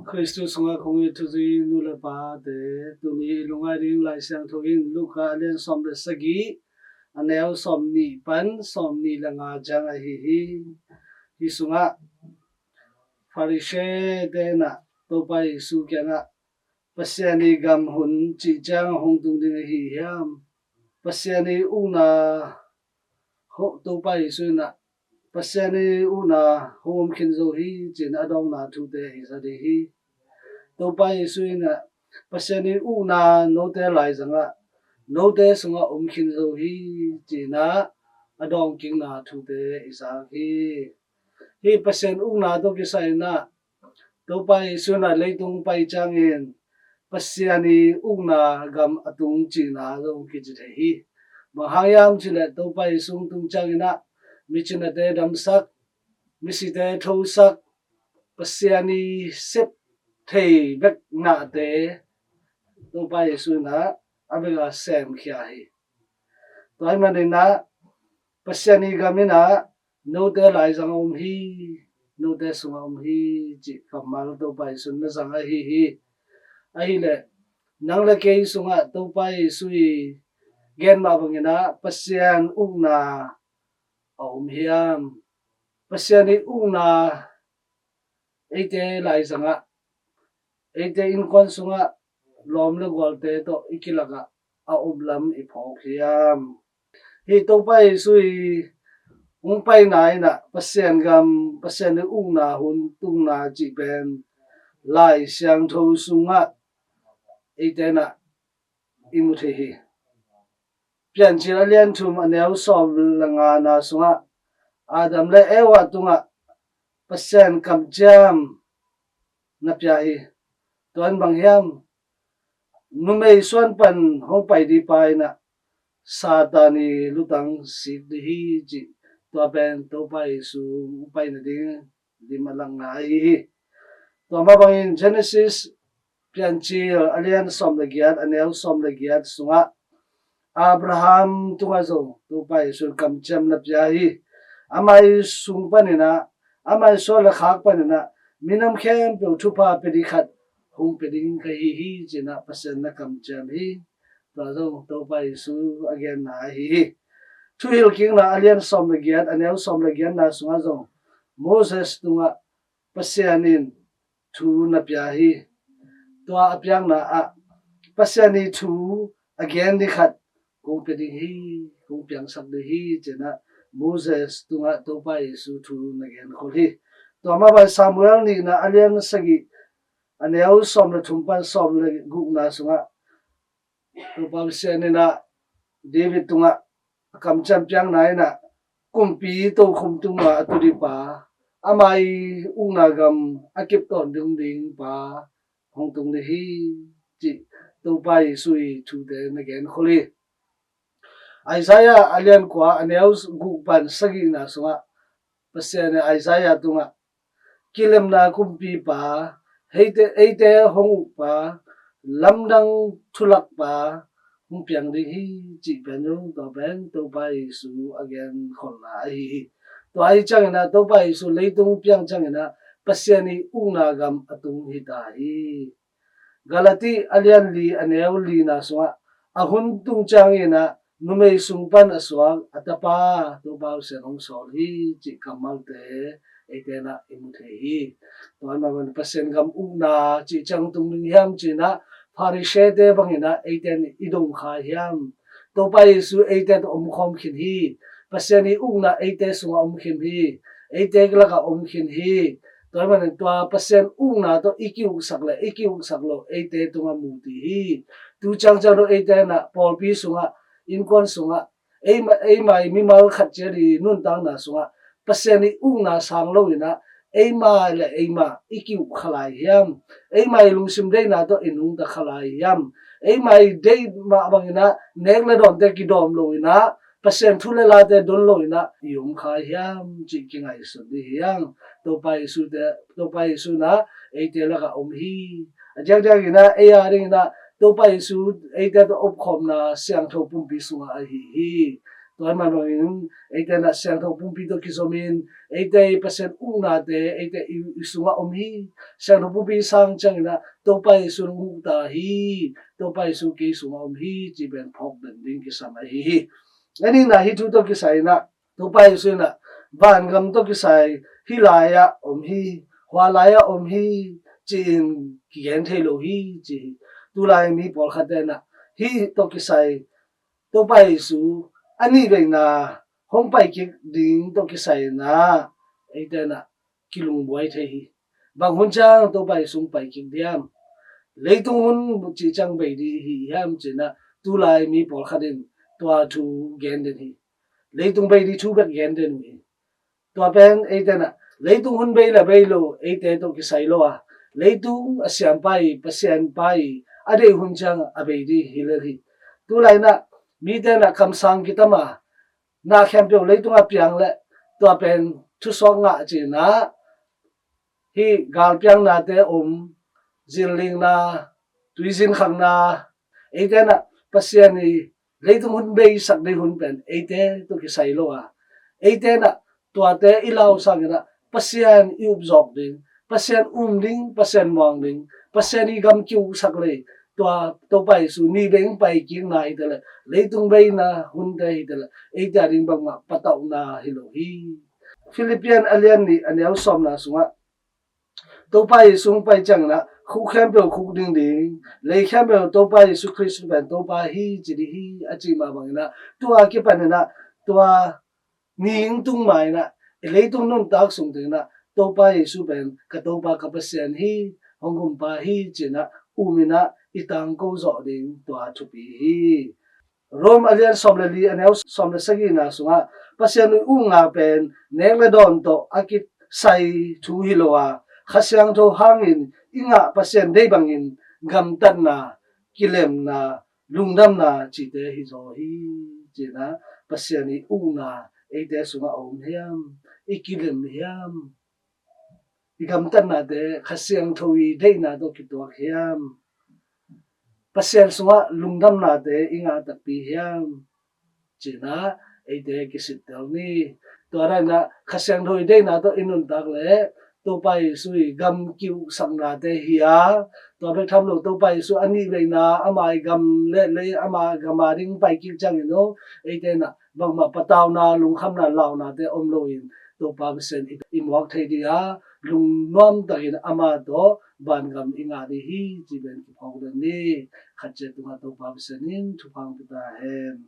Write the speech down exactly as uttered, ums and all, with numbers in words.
Khristu sungah kong it thuzui nu le pate, tuni i lungngai ding Lai Siangtho in Luka a lian sawm le sagih, a neu sawm nih pan sawm nih le nga ciang ahi hi. Hi sungah Pharisee te in ah Topa Jesu kiangah, Pasian i gam hun cih ciang hong tung ding ahi hiam? Pasian i ukna, Topa Jesu in ah Pasian i ukna hong om khin zo hi, ci-in a dawngna thute hi sa ding hi. Topa Jesu in ah Pasian i ukna note laizangah, note sungah om khin zo hi, ci-in ah a dawngkikna thute hi sa hi. Hi Pasian ukna tawh kisai in ah Topa Jesu in ah leitung pai ciangin Pasian i ukna gam a tung cihna zong kici thei hi. Bang hang hiam cih leh Topa Jesu hong tung ciangin ah micinate damsak, misite thosak, Pasian i sep thei bek nate Topa Jesu in ah a bek a semkhia hi. Tua ahih manin ah Pasian i gam in ah note laizang a om hi, note sungah om hi, cih kammal Topa Jesu in na zang ahi hi. Ahih leh nang le kei sungah Topa Jesu i gen mah bangin ah Pasian ukna a om hiam? Pasian i ukna eite laizangah, eite innkuan sungah, lawm le gualte tawh i kilakah a om lam i phawk hiam? Hi Topa Jesu i hong paina in ah Pasian gam, Pasian i ukna hun tungna cih pen Lai Siangtho sungah eite in ah i mu thei hi. Piancil a lian thum a neu sawm le ngana sungah Adam le Eva tungah Pasian kamciam na pia hi. Tua in bang hiam? Numei suan pan hong pai ding pa in ah Satan i lutang sik ding hi, cih tua pen Topa Jesu hong paina ding lim a langna ahi hi. Tua mah bangin Genesis Piancil a lian sawm le giat, a neu sawm le giat sungah Abraham tungah zong Topa Jesu in kamciam na pia hi. Amah i sung panin ah, amah i suan le khak panin ah minam khempeuh thupha pia ding khat hong pia ding ka hi hi, ci-in ah Pasian na kamciam hi. Tua zong Topa Jesu a genna ahi hi. Thuhilhkikna a lian sawm le giat, a neu sawm le giatna sungah zong Moses tungah Pasian in thu na pia hi. Tua a piakna ah Pasian i thu a gen ding khat kong pia ding hi, kong piangsak ding hi, ci-in ah Moses tungah Topa Jesu thu na genkhol hi. Tua mah bang Samuel nihna a lian sagih, a neu sawm le thum pan sawm le gukna sungah Topa Pasian in ah David tungah a kamciam piakna in ah kumpi tokhom tungah a tu ding pa, ama i ukna gam a kip tawn ding ding pa hong tung ding hi, cih Topa Jesu i thute na genkhol hi. Isaiah a lian kua a neu guk pan sagihna sungah Pasian in Isaiah tungah kilemna kumpipa, eite, eite hong ukpa, lamdang thulakpa hong piang ding hi, cih pen zong tua pen Topa Jesu a genkholhna ahi hi. Tua ahi ciangin ah Topa Jesu leitung piang ciangin ah Pasian i ukna gam a tung hi ta hi. Galati a lian li a neu lina sungah a hun tung ciangin ah numei sung pan a suak a tapa Topa Pasian hong sawl hi, cih kammalte eite in ah i mu thei hi. Tua ahih manin Pasian gam ukna cih ciang tung ding hiam ci-in ah Pharisee-te bangin ah eite in i dong kha hiam? Topa Jesu eite tawh omkhawm khin hi. Pasian i ukna eite sungah om khin hi. Eite lakah om khin hi. Tua ahih manin tua Pasian ukna tawh i ki-uksak le i ki-uksak loh eite tungah mu ti hi. Tu ciangciang tawh eite in ah pawlpi sungah, innkuan sungah, eima, eima i mimal khat ciat i nuntakna sungah Pasian i ukna sang lo in ah eima le eima i ki-uk kha lai hiam? Eima i lungsim deihna tawh i nungta kha lai hiam? Eima i deih mah bangin ah nek le dawnte kidawm lo in ah Pasian thu le late don lo in ah i om kha hiam, cih kingaihsun ding hi hang. Topa Jesu te, Topa Jesu in ah eite lakah om hi. A diakdiak in ah ei a dingin ah Topa Jesu eite tawh omkhawmna siangtho pumpi sungah ahi hi. Tua ahih man bangin eite in ah siangtho pumpi tawh kizomin eite i Pasian uknate eite i, i sungah om hi. Siangtho pumpi sang ciangin ah Topa Jesu in hong uk ta hi. Topa Jesu kei sungah om hi, ci pen phawk den ding kisam ahi hi. A nihna, hih thu tawh kisai in ah Topa Jesu in ah vangam tawh kisai hih lai-ah om hi, hua lai-ah om hi, ci-in kigen thei lo hi, ci hi. Tulai mi pawlkhatte in ah hih tawh kisai Topa Jesu a nihveina hong pai kik ding tawh kisai in ah eite in ah kilungbuai thei hi. Bang hun ciang Topa Jesu hong pai kik diam? Leitung hun cih ciang bei ding hi hiam, ci-in ah tulai mi pawlkhat in tua thu gen den hi. Leitung bei ding thu bek gen den uh hi. Tua pen eite in ah leitung hun bei le bei lo eite tawh kisai lo a, leitung a siampa i, Pasian pa i a deih hun ciang a bei ding hi lel hi. Tulai in ah mite in ah kamsang kitam a, na khempeuh leitung a piang leh tua pen thusuak ngah, ci-in ah hih galpiaknate om, zinlingna, tuizin khakna, eite in ah Pasian i leitung hun beisak ding hun pen eite tawh kisai lo a, eite in ah tuate i lau sangin ah Pasian i upzawk ding, Pasian um ding, Pasian muang ding, Pasian i gam kiuksak lei, tua Topa Jesu ni bei hong pai kikna hi ta leh, leitung beina hunte hi ta leh, eite a ding bangmah patauhna hi lo hi. Philippian a lian nih a neu sawmna sungah Topa Jesu hong pai ciangin ah khuk khempeuh khuk ding ding, lei khempeuh Topa Jesu Khrist pen Topa hi ci ding hi, a cih mah bangin ah tua kipanin ah tua ni hong tung ma-in ah i leitung nuntak sung tengin ah Topa Jesu pen ka Topa ka Pasian hi, hong gumpa hi, ci-in ah umin ah i tangko zawh ding tua thupi hi. Rom a lian sawm le li a neu sawm le sagihna sungah Pasian i ukna pen nek le dawn tawh a kisai thu hi lo a, Kha Siangtho hangin i ngah Pasian deih bangin gamtatna, kilemna, lungdamna cihte hi zaw hi. Ci-in ah Pasian i ukna eite sungah a om hiam? I kilem hiam? I gamtatnate Kha Siangtho i deihna tawh kituak hiam? Pasian sungah lungdamnate i ngah takpi hiam? Ci-in ah eite kisittel ni. Tua dan in ah Kha Siangtho i deihna tawh i nuntak leh Topa Jesu i gam kiuksaknate hi a, tua bek tham lo Topa Jesu a nihveina, ama i gam le lei, ama gam a ding pai kik ciangin aw, eite in ah bangmah patauna, lungkhamna, launate om loin Topa Pasian i, i muak thei ding a, lungnuam takin ama tawh vangam i ngah ding hi, ci pen kiphawk den ni. Khat ciat tungah Topa Pasian in thupha hong pia ta hen.